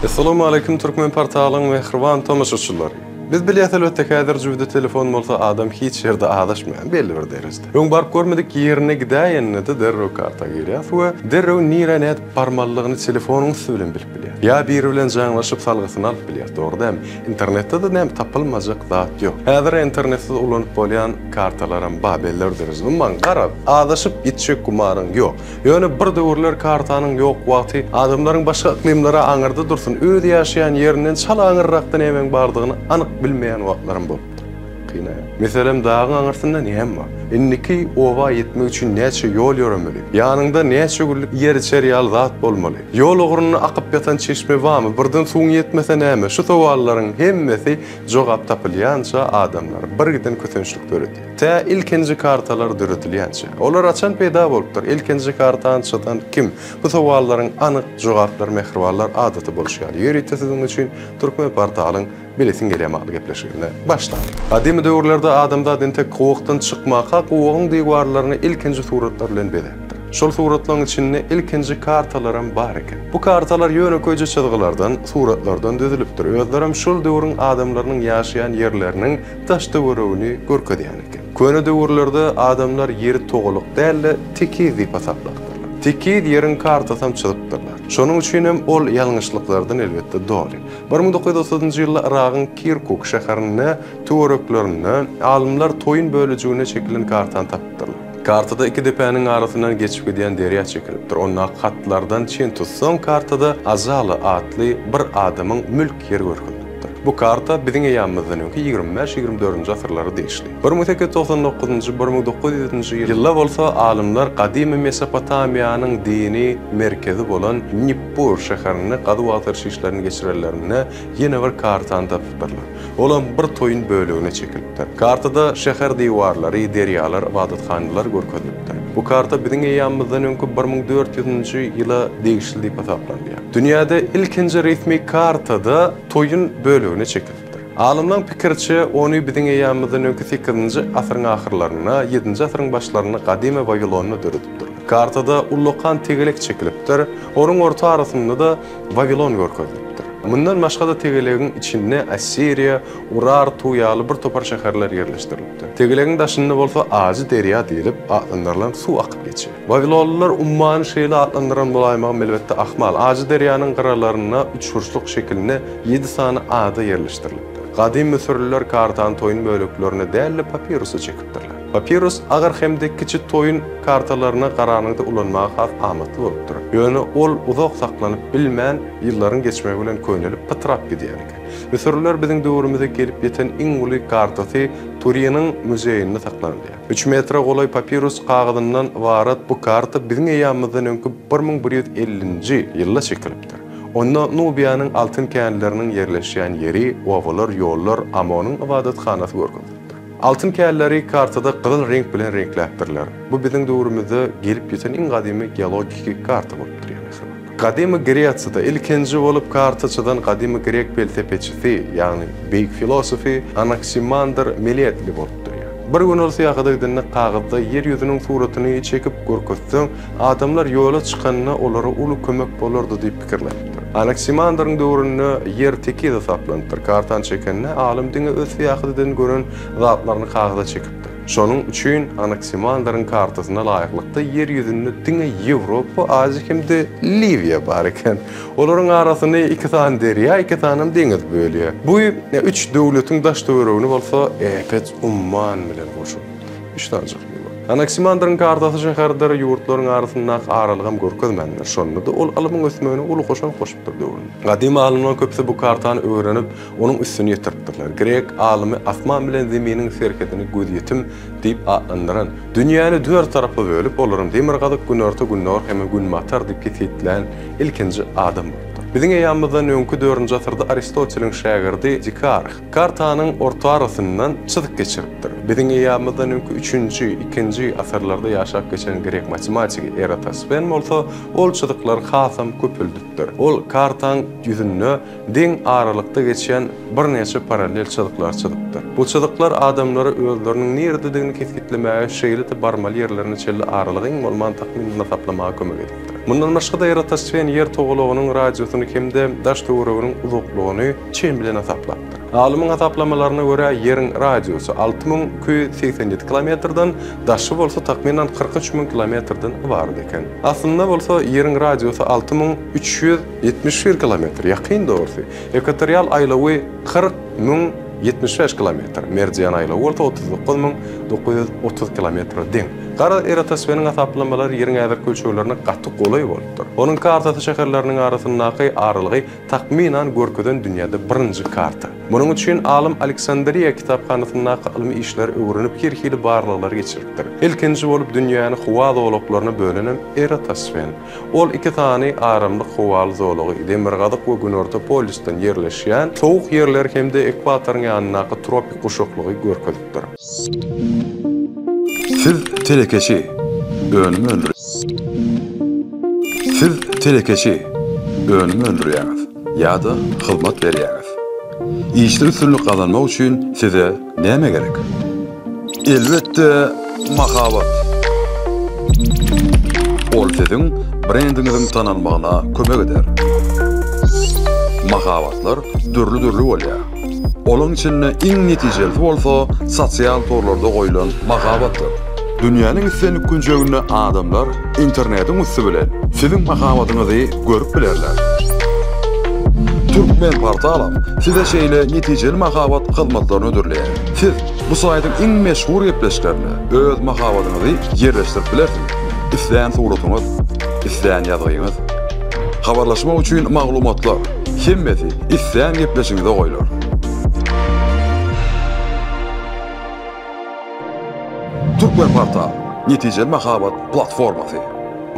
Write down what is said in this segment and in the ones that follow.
Essalamu Aleýkum Türkmen Portalyň mähriban tomaşaçylary! Biz bilýäs elbetde häzir jübüde telefon bolsa adam hiç ýerde azaşmaýar belli bir derejede. Öň baryp görmedik ýerine gidäýende-de derrew karta girýäs we derrew nirä nädip barmalydygyny telefonyň üsti bilen bilip bilýäs. Ýa biri bilen jaňlaşyp salgysyny alyp bilýäs dogry dälmi? Internetde-de näme tapylmajak zat ýok. Häzir internetsiz ulanyp bolýan kartalaram bar belli bir derejede. Umuman garaz azaşyp ýitjek gümanyň ýok. Ýöne bir döwürler kartanyň ýok wagty adamlaryň başga yklymlara aňyrda dursun, öz ýaşaýan ýerinden çala aňyrrakda nämäň bardygyny anyk bilmeýän wagtlaram bolupdyr. Kyn-a. Meselem, dagyň aňyrsynda näme bar? Indiki oba ýetmek üçin näçe ýol ýöremeli? Ýanyňda näçe günlük iýer-içer ýaly zat bolmaly? Ýol ugrunda akyp ýatan çeşme barmy? Birden suwuň ýetmese näme? Şu sowallaryň hemmesi jogap tapylýança adamlar birgiden kösençlik döredýär. Tä ilkinji kartalar döredilýänçä. Olar haçan peýda bolupdyr? Ilkinji kartany çyzan kim? Bu sowallaryň anyk jogaplary mähribanlar adaty bolşy ýaly ýörite siziň üçin Türkmenportalyň Bilesiň gelýär atly gepleşiginde başlalyň. Gadymy döwürlerde adamzat entek gowakdan çykmaka gowagyň diwarlaryny ilkinji suratlar bilen bezäpdir. Şol suratlaryň içinde ilkinji kartalaram bar eken. Bu kartalar ýönekeýje çyzgylardan, suratlardan düzülipdir. Özlerem şol döwrüň adamlarynyň ýaşaýan ýerleriniň daş-töweregini görkezýän eken. Köne döwürlerde adamlar ýeri togalak däl-de, tekiz diýip hasaplapdyrlar. Tekiz ýeriň kartasam çyzypdyrlar. Şonuň üçinem ol ýalňyşlyklardan elbetde doly. 1930-njy ýylda Yragyň Kirkuk şäherinde töwereklerinde alymlar toýun bölejigine çekilen kartany tapypdyrlar. Kartada iki depäniň arasyndan geçip gidýän derýa çekilipdir. Ondaky hatlardan çen tutsaň, kartada Azaly atly bir adamyň mülk ýeri görkezilipdir. Bu karta biziň eýýamymyzdan öňki 25, 24-nji asyrlara degişli. 1899-njy, 1900-nji ýylda bolsa alymlar gadymy Mesopotamiýanyň dini merkezi bolan Nippur şäherinde gazuw-agtaryş işlerini geçirenlerinde ýene bir kartany tapypdyrlar. Olam bir toýun bölegine çekilipdir. Kartada şäher diwarlary, derýalar, ybadathanalar görkezilipdir. Bu karta biziň eýýamymyzdan öňki 1400-nji ýyla degişli diýip hasaplanylýar. Dünýäde ilkinji resmi kartada toýun bölegine çekilipdir. Alymlaň pikiriçe, ony biziň eýýamymyzdan öňki sekizinji asyryň ahyrlarynda, ýedinji asyryň başlarynda gadymy Wawilonda döredipdirler. Kartada ullakan tegelek çekilipdir, onuň orta arasynda-da Wawilon görkezilipdir. Mundan başga-da tegelegiň içinde Assiriýa, Urartu ýaly bir topar şäherler ýerleşdirilipdir. Tegelegiň daşynda bolsa Ajy derýa diýlip atlandyrylan suw akyp geçýär. Wawilonlylar ummany şeýle atlandyran bolaýmagam elbetde ahmal. Ajy derýanyň gyralarynda üçburçluk şekilinde ýedi sany ada ýerleşdirilipdir. Gadym müsürliler kartany toýun böleklerine däl-de papirusa çekipdirler. Papirus agyr hem-de kiçi toýun kartalaryna garanyňda ulanmaga has amatly bolupdyr. Ýöne ol uzak saklanyp bilmän, ýyllaryň geçmegi bilen könelip, pytrap gidýär eken. Müsürliler biziň döwrümize gelip ýeten iň uly kartasy Turiniň muzeýinde saklanylýar. Üç metre golaý papirus kagyzyndan ybarat bu karta biziň eýýamymyzdan öňki 1150-nji ýylda çekilipdir. Onda Nubiýanyň altyn känleriniň ýerleşýän ýeri, obalar, ýollar, Amonyň ybadathanasy görkezilipdir. Altyn känleri kartada gyzyl reňk bilen reňkläpdirler. Bu biziň döwrümizde gelip ýeten iň gadymy geologiki karta bolup durýar mähribanlar. Gadymy Gresiýada ilkinji bolup karta çyzan gadymy grek pelsepeçisi, ýagny beýik filosofy Anaksimandr Miletli bolup durýar. Bir gün ol syýahata gidende kagyzda ýer ýüzüniň suratyny çekip görkezseň, adamlar ýola çykanda olara uly kömek bolardy diýip pikirlenipdir. Anaksimandryň döwründe ýer tekiz hasaplanypdyr. Kartany çekende alym diňe öz syýahat eden gören zatlaryny kagyza çekipdir. Şonuň üçin Anaksimandryň kartasyna laýyklykda ýer ýüzünde diňe Ýewropa, Aziýa hem-de Liwiýa bar eken. Olaryň arasyny iki sany derýa, iki sanam deňiz bölýär. Bu üç döwletiň daş-töweregini bolsa äpet umman bilen gurşalypdyr. Üç sanjak liwan. Anaksimandryň kartasy şäherdir ýurtlaryň arasyndaky aralygam görkezmändir. Şonda-da ol ylmyň ösmegine uly goşant goşupdyr döwründe. Gadymy alymlaryň köpüsi bu kartany öwrenip, onuň üstüni ýetiripdirler. Grek alymy asman bilen zeminiň serhedini gözýetim diýip atlandyran, dünýäni dört tarapa bölüp, olaryň demirgazyk, günorta, gündogar hem günbatar diýip kesgitlän ilkinji adam bolupdyr. Biziň eýýamymyzdan öňki dördünji asyrda Aristoteliň şägirdi Dikarh kartanyň orta arasyndan çyzyk geçiripdir. Biziň eýýamymyzdan öňki üçünji, ikinji asyrlarda ýaşap geçen grek matematigi Eratosfen bolsa ol çyzyklary hasam köpeldipdir. Ol kartaň ýüzünde deň aralykda geçýän birnäçe parallel çyzyklary çyzypdyr. Bu çyzyklar adamlara özleriniň nirededigini kesgitlemäge, şeýle-de barmaly ýerlerine çenli aralygy iň bolman takmynan hasaplamaga kömek edipdir. Mundan başga-da Eratosfen Ýer togalagynyň radiusyny. radiusyny hem-de daş-töwereginiň uzaklygyny çen bilen hasaplapdyr. Alymyň hasaplamalaryna görä, Ýeriň radiusy 6287 kilometrden, daşy bolsa takmynan 43 müň kilometrden ybarat eken. Aslynda bolsa Ýeriň radiusy 6371 kilometr, ýakyn dogrusy. Ekwatorial aýlawy 40 075 kilometr, meridian aýlawy bolsa 39 930 kilometre deň. Garaz, Eratosfeniň hasaplamalary Ýeriň häzirki ölçeglerine gaty golaý bolupdyr. Onuň kartasy şäherleriniň arasyndaky aralygy takmynan görkezen dünýäde birinji karta. Munuň üçin alym Aleksandriýa kitaphanasyndaky ylmy işleri öwrenip her hili barlaglary geçiripdir. Ilkinji bolup dünýäni howa zolaklaryna bölenem Eratosfen. Ol iki sany aramlyk howaly zolagy, Demirgazyk we Günorta polýusdan ýerleşýän sowuk ýerleri hem-de ekwatoryň ýanyndaky tropik guşaklygy görkezipdir. Siz telekeçi, önüm öndür. Siz telekeçi, önüm öndürýäňiz ýa-da hyzmat berýäňiz. Işde üstünlik gazanmak üçin size näme gerek? Elbetde, mahabat. Ol siziň brendiňiziň tanalmagyna kömek eder. Mahabatlar dürli-dürli bolýar. Olaň içinde iň netijelisi bolsa sosial torlarda goýlan mahabatdyr. Dünýäniň islendik künjeginde adamlar internetiň üsti bilen siziň mahabatyňyzy görüp bilerler. Türkmenportalam size şeýle netijeli mahabat hyzmatlaryny hödürleýär. Siz bu saýtyň iň meşhur gepleşiklerine öz mahabatyňyzy ýerleşdirip bilersiňiz. Islän suratyňyz, islän ýazgyňyz. Habarlaşmak üçin maglumatlar, hemmesi islän gepleşigiňize goýlar. Türkmenportal, netijeli mahabat platformasy.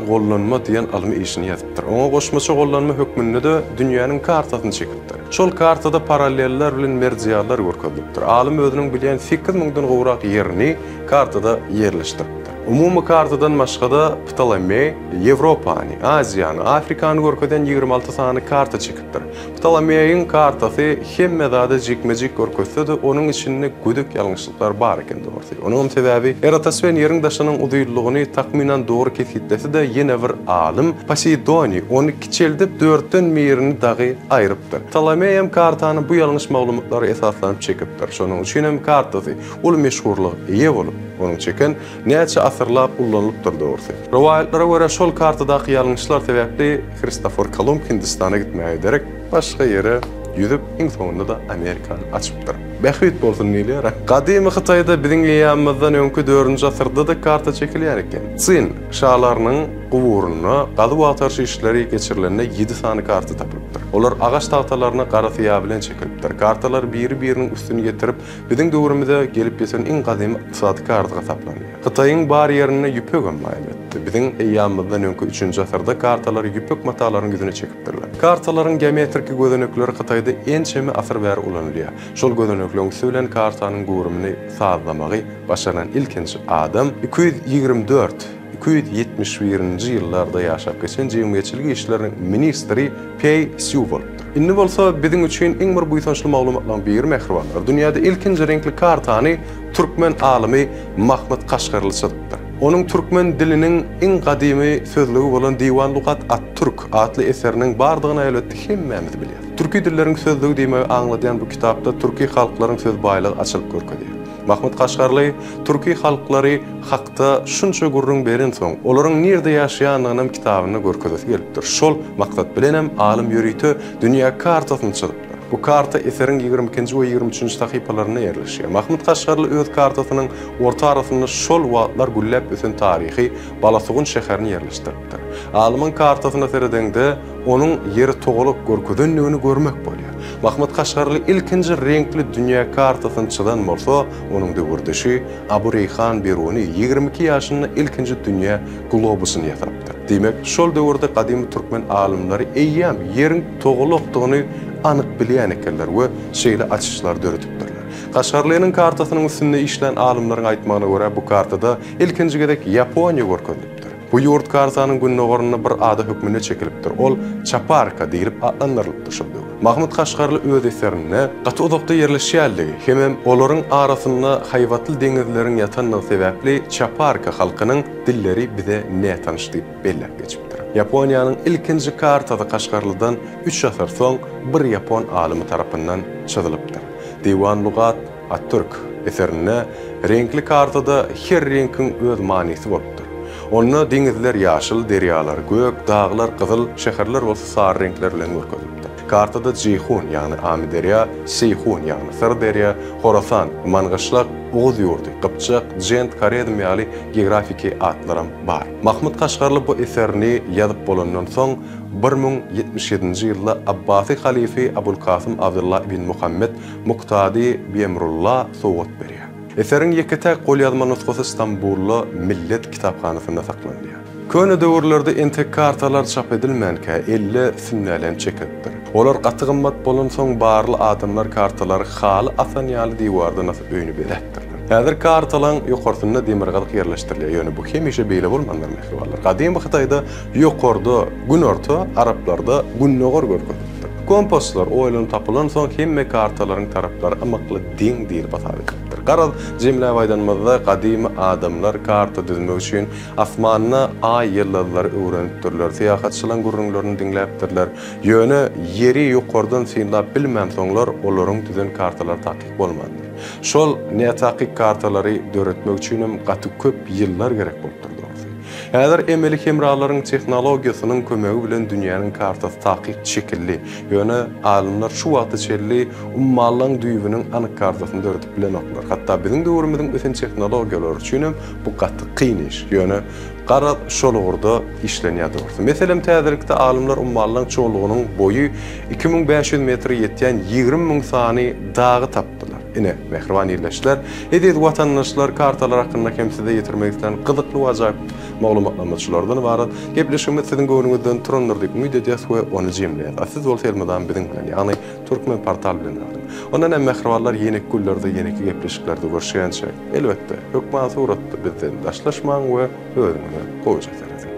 Gollanma diýen ylmy işini ýazypdyr. Oňa goşmaça gollanma hökmünde-de dünýäniň kartasyny çekipdir. Şol kartada paralleller bilen meridianlar görkezilipdir. Alym özüniň bilýän sekiz müňden gowrak ýerini kartada ýerleşdiripdir. Umumy kartadan başga-da Ptolomeý Ýewropany, Aziýany, Afrikany görkezýän 26 sany karta çekipdir. Ptolomeýiň kartasy hemme zady jikme-jik görkezse-de, onuň içinde gödek ýalňyşlyklar bar eken dogrusy. Onuňam sebäbi, Eratosfen Ýeriň daşynyň uzynlygyny takmynan dogry kesgitlese-de, ýene bir alym, Poseýdoniý, ony kiçeldip, dörtden birini dagy aýrypdyr. Ptolomeýem kartany bu ýalňyş maglumatlara esaslanyp çekipdir. Şonuň üçinem kartasy uly meşhurlyga eýe bolup, onuň çeken näçe asyrlap ullanylypdyr dogrusy. Rowaýatlara görä, şol kartadaky ýalňyşlar sebäpli Hristofor Kolumb Hindistana gitmäge derek, başga ýere ýüzüp, iň soňunda-da Amerikany açypdyr. Bähbit bolsun diýilýär-ä. Gadymy Hytaýda biziň eýýamymyzdan öňki dördünji asyrda-da karta çekilýän eken. Tsin şalarynyň guburynda gazuw-agtaryş işleri geçirilende ýedi sany karta tapylypdyr. Olar agaç tagtalaryna gara syýa bilen çekilipdir. Kartalar biri-biriniň üstüni ýetirip, biziň döwrümize gelip ýeten iň gadymy ykdysady karta hasaplanýar. Hytaýyň bar ýerinde ýüpegem bar elbetde. Biziň eýýamymyzdan öňki üçünji asyrda kartalary ýüpek matalaryň ýüzüne çekipdirler. Kartalaryň geometriki gözenekleri Hytaýda ençeme asyr bäri ulanylýar. Şol gözenekleriň üsti bilen kartanyň göwrümini sazlamagy başaran ilkinji adam 224, 271-nji ýyllarda ýaşap geçen jemgyýetçilik işleriniň ministri Peý Sýu bolupdyr. Indi bolsa biziň üçin iň bir buýsançly maglumatlaryň biri mähribanlar, dünýäde ilkinji reňkli kartany türkmen alymy Mahmyt Kaşgarly çyzypdyr. Onuň türkmen diliniň iň gadymy sözlügi bolan Diwan Lugat at-Türk atly eseriniň bardygyny elbetde hemmämiz bilýäris. Türki dilleriň sözlügi diýmegi aňladýan bu kitapda türki halklaryň söz baýlygy açylyp görkezýär. Mahmyt Kaşgarly türki halklary hakda şunça gürrüň berensoň, olaryň nirde ýaşaýandygynam kitabynda görkezesi gelipdir. Şol maksat bilenem alym ýörite dünýä kartasyny çyzypdyr. Bu karta eseriň ýigrimi ikinji we ýigrimi üçünji sahypalarynda ýerleşýär. Mahmyt Kaşgarly öz kartasynyň orta arasynda şol wagtlar gülläp ösen taryhy Balasugun şäherini ýerleşdiripdir. Alymyň kartasyna seredeňde, onuň Ýeri togalak görkezendigini görmek bolýar. Mahmyt Kaşgarly ilkinji reňkli dünýä kartasyny çyzan bolsa, onuň döwürdeşi Abu Reýhan Biruny 22 ýaşynda ilkinji dünýä globusyny ýasapdyr. Diýmek, şol döwürde gadymy türkmen alymlary eýýäm Ýeriň togalakdygyny anyk bilýän ekenler we şeýle açyşlary döredipdirler. Kaşgarlynyň kartasynyň üstünde işlän alymlaryň aýtmagyna görä, bu kartada ilkinji gezek Ýaponiýa görkezilipdir. Bu ýurt kartanyň gündogarynda bir ada hökmünde çekilipdir. Ol Çaparka diýlip atlandyrylypdyr şol döwür. Mahmyt Kaşgarly öz eserinde gaty uzakda ýerleşýänligi hemem olaryň arasynda haýbatly deňizleriň ýatanlygy sebäpli Çaparka halkynyň dilleri bize nätanyş diýip belläp geçipdir. Ýaponiýanyň ilkinji kartasy Kaşgarlydan üç asyr soň bir ýapon alymy tarapyndan çyzylypdyr. Diwan Lugat at-Türk eserinde reňkli kartada her reňkiň öz manysy bolupdyr. Onda deňizler ýaşyl, derýalar gök, daglar gyzyl, şäherler bolsa sary reňkler bilen görkezilipdir. Kartada Jeýhun, ýagny Amyderýa, Seýhun, ýagny Syrderýa, Horasan, Mangyşlak, Oguz ýurdy, Gypjak, Jent, Horezm ýaly geografiki atlaram bar. Mahmyt Kaşgarly bu eserini ýazyp bolandan soň, 1077-nji ýylda Abbasy halyfy Abulkasym Abdylla ibn Muhammet Muktady Biemrulla sowgat berýär. Eseriň ýeke-täk golýazma nusgasy Stambulda Millet kitaphanasynda saklanýar. Köne döwürlerde entek kartalar çap edilmänkä, elle sünnälem çekilipdir. Olar gaty gymmat bolansoň, barly adamlar kartalary haly asan ýaly diwardan asyp öýüni bezäpdirler. Häzir kartalaň ýokarsynda demirgazyk ýerleşdirilýär, ýöne bu hemişe beýle bolmandyr, mähribanlar. Gadymy Hytaýda ýokarda günorta, araplarda gündogar görkezilipdir. Kompaslar oýlanyp tapylansoň, hemme kartalaryň taraplary ymykly deň diýlip hasap edilipdir. Garaz, jemläp aýdanymyzda, gadymy adamlar karta düzmek üçin Asmanda aý-ýyldyzlary öwrenipdirler, syýahatçylaň gürrüňlerini diňläpdirler. Ýöne Ýeri ýokardan synlap bilmänsoňlar, olaryň düzen kartalary takyk bolmandyr. Şol nätakyk kartalary döretmek üçinem gaty köp ýyllar gerek bolupdyr dogrusy. Häzir emeli hemralaryň tehnologiýasynyň kömegi bilen dünýäniň kartasy takyk çekildi. Ýöne alymlar şu wagta çenli ummanlaň düýbüniň anyk kartasyny döredip bilenoklar. Hatda biziň döwrümiziň ösen tehnologiýalary üçinem Bu gaty kyn iş. Ýöne, garaz, şol ugurda işlenýär dogrusy. Meselem, täzelikde alymlar ummanlaň çuňlugynyň boýy 2500 metre ýetýän 20 müň sany dagy tapdylar. Ine, mähriban ildeşler, eziz watandaşlar, kartalar hakynda hem size ýetirmek islän gyzykly we ajaýyp maglumatlarymyz şulardan ybarat. Gepleşigimiz siziň göwnüňizden turandyr diýip umyt edýäs we ony jemleýäs. A siz bolsa elmydama biziň bilen, ýagny Turkmenportal bilen galyň. Ondan hem mähribanlar ýeneki günlerde, ýeneki gepleşiklerde görüşýänçäk. Elbetde, hökman suratda bizden daşlaşmaň we özüňize gowuja serediň.